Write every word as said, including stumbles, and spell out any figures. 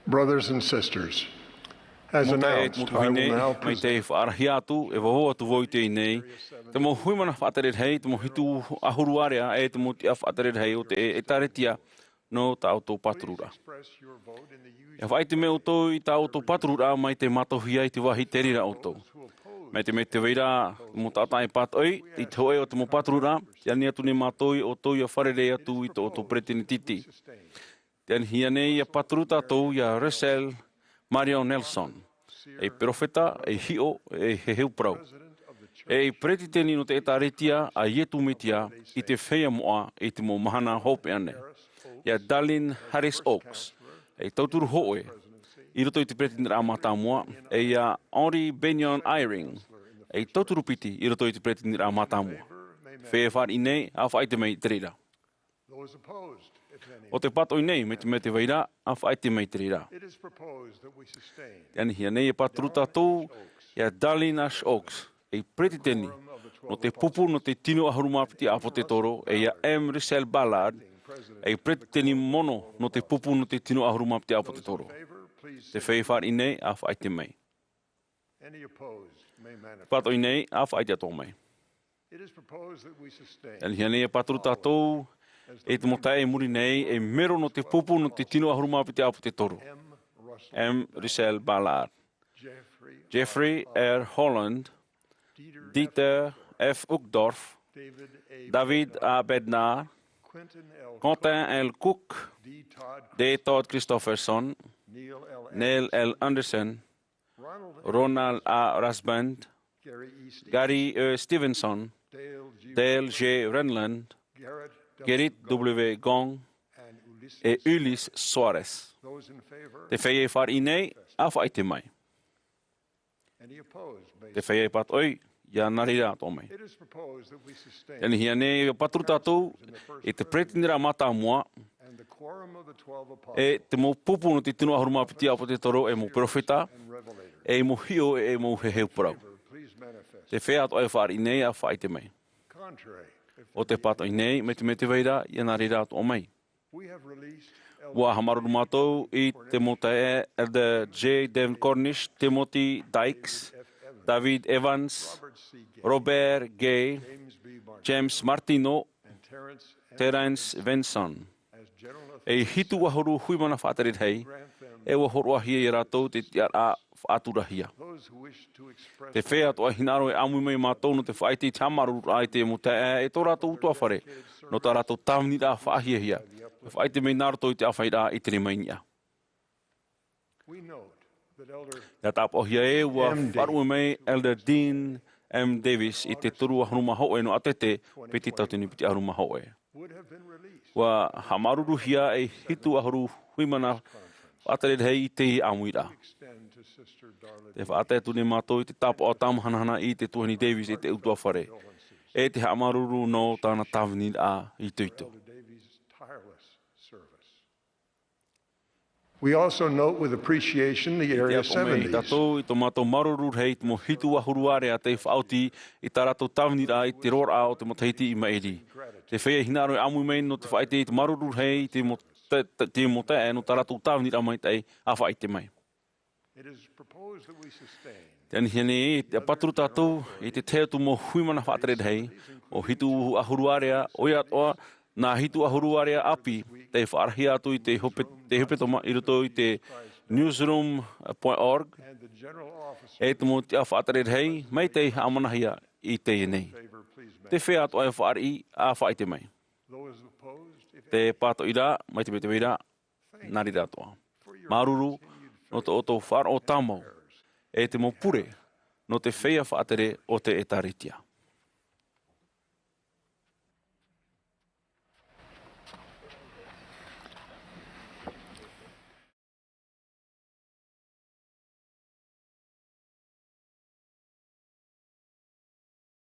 Brothers and sisters, as Mau taeaʻe, announced, mau I will tuahine, now mai present te faʻarahi atu, e vauvau atu vau i teie nei, te mau hui mana faʻatere rahi, te mau hitu ʻahuru ārea, e te mau tiʻa faʻatere rahi o te ʻĒtārētia nō tā ʻoutou pātururaʻa. E faʻaʻite mai ʻoutou i tā ʻoutou pātururaʻa mai te mātauhia i te vāhi i te reira ʻoutou. Mai te mea tē vai ra te mau taʻata e pātoʻi i te hōʻē o te mau pātururaʻa, tē ani atu nei mātou ia ʻoutou ʻia fārerei atu i tō ʻoutou peretiteni. Tē anihia nei ʻia pāturu tātou ia Russell Marion Nelson, ei perofeta, ei hiʻo, ei heheu parau, ei peretiteni nō te ʻĒtārētia a Iesu Mesia i te feiā moʻa i te mau mahana hopeʻa nei. Ia Dallin Harris Oaks, ei tauturu hōʻē i roto i te peretiteniraʻa mātāmua, e ia Henry Bennion Eyring, ei tauturu piti i roto i te peretiteniraʻa mātāmua. Te feiā e fāriʻi nei, ʻa faʻaʻite mai i te reira. ʻO tē pātoʻi nei, mai te mea tē vai ra, ʻa faʻaʻite mai i te reira. Tē anihia nei ʻia pāturu tātou ia Dallin H. Oaks, ei peretiteni nō te pupu nō te tino ʻahuru mā piti ʻāpōsetolo, e ia M. Russell Ballard, ei peretiteni mono nō te pupu nō te tino ʻahuru mā piti ʻāpōsetolo. Te feiā e fāriʻi nei, ʻa faʻaʻite mai. Pātoʻi nei, ʻa faʻaʻite atoʻa mai. Tē anihia nei ʻia pāturu tātou i te mau taeaʻe i muri nei, ei mero nō te pupu nō te tino ʻahuru mā piti ʻāpōsetolo. M. Russell Ballard, Jeffrey R. Holland, Dieter F. Uchtdorf, David A. Bednar, Quentin L. Cook, D. Todd Christofferson, Neil L. Andersen, Ronald A. Rasband, Gary E. Stevenson, Dale G. Renlund, Gerrit W. Gong, e Ulisses Soares. Te feiā e fāriʻi nei, ʻa faʻaʻite mai. Te feiā e pātoʻi, ia nā reira atoʻa mai. Tē anihia nei ʻia pāturu tātou i te peretiteniraʻa mātāmua, e te mau pupu nō te tino ʻahuru mā piti ʻāpōsetolo, e mau perofeta, e mau hiʻo, e mau heheu parau. Te feiā atoʻa e fāriʻi nei, ʻa faʻaʻite mai. ʻO tē pātoʻi nei, mai te mea tē vai ra, ia nā reira atoʻa mai. ʻUa haʻamāuruuru mātou i te mau taeaʻe, Elder J. Devin Cornish, Timothy Dykes, David Evans, Robert Gay, James Martino, Terence Vinson, ei hitu ʻahuru hui mana faʻatere rahi, e ʻua hōroʻahia ia rātou te tiʻaraʻa faʻaturahia. Te feiā atoʻa e hinaʻaro e ʻāmui mai mātou nō te faʻaʻite i te haʻamāuruururaʻa i te mau taeaʻe, e tō rātou ʻutuāfare, nō tā rātou tāviniraʻa faʻahiahia, e faʻaʻite mai nā roto i te ʻāfaʻiraʻa i te rima i niʻa. ʻIa tāpaʻohia ē, ʻua faʻaruʻe mai Elder Dean M. Davis i te toru ʻahuru mā hōʻē nō ʻĀtete, piti tauatini piti ʻahuru mā hōʻē. ʻUa haʻamāuruuruhia ei hitu ʻahuru hui mana faʻatere rahi i teie ʻāmuiraʻa. Tē faʻatae atu nei mātou i te tāpaʻo tāmahanahana i te tuahine Davis e te ʻutuāfare, e te haʻamāuruuru nō tāna tāviniraʻa itoito. We also note with appreciation the Area seventies. Tātou i tō mātou māuruuru rahi i te mau hitu ʻahuru ārea tei faʻaoti i tā rātou tāviniraʻa i te roaraʻa o te matahiti i maʻiri. Te feiā e hinaʻaro e ʻāmui mai nō te faʻaʻite i te māuruuru rahi i te mau tae-, te mau taeaʻe nō tā rātou tāviniraʻa maitaʻi, ʻa faʻaʻite mai. Tē anihia nei ʻia pāturu tātou i te tahi atu mau hui mana faʻatere rahi, ʻo hitu ʻahuru ārea, ʻoia atoʻa, nā hitu ʻahuru ārea ʻāpī, tei faʻarahi atu i te hope-, te hepetoma i roto i te newsroom point org, e te mau tiʻa faʻatere rahi, mai tei haʻamanahia i teie nei. Te feiā atoʻa e fāriʻi, ʻa faʻaʻite mai. Tē pātoʻi ra, mai te mea tē vai ra, nā reira atoʻa. Māuruuru nō tō ʻoutou faʻaroʻo tāmau, e te mau pure nō te feiā faʻatere o te ʻĒtārētia.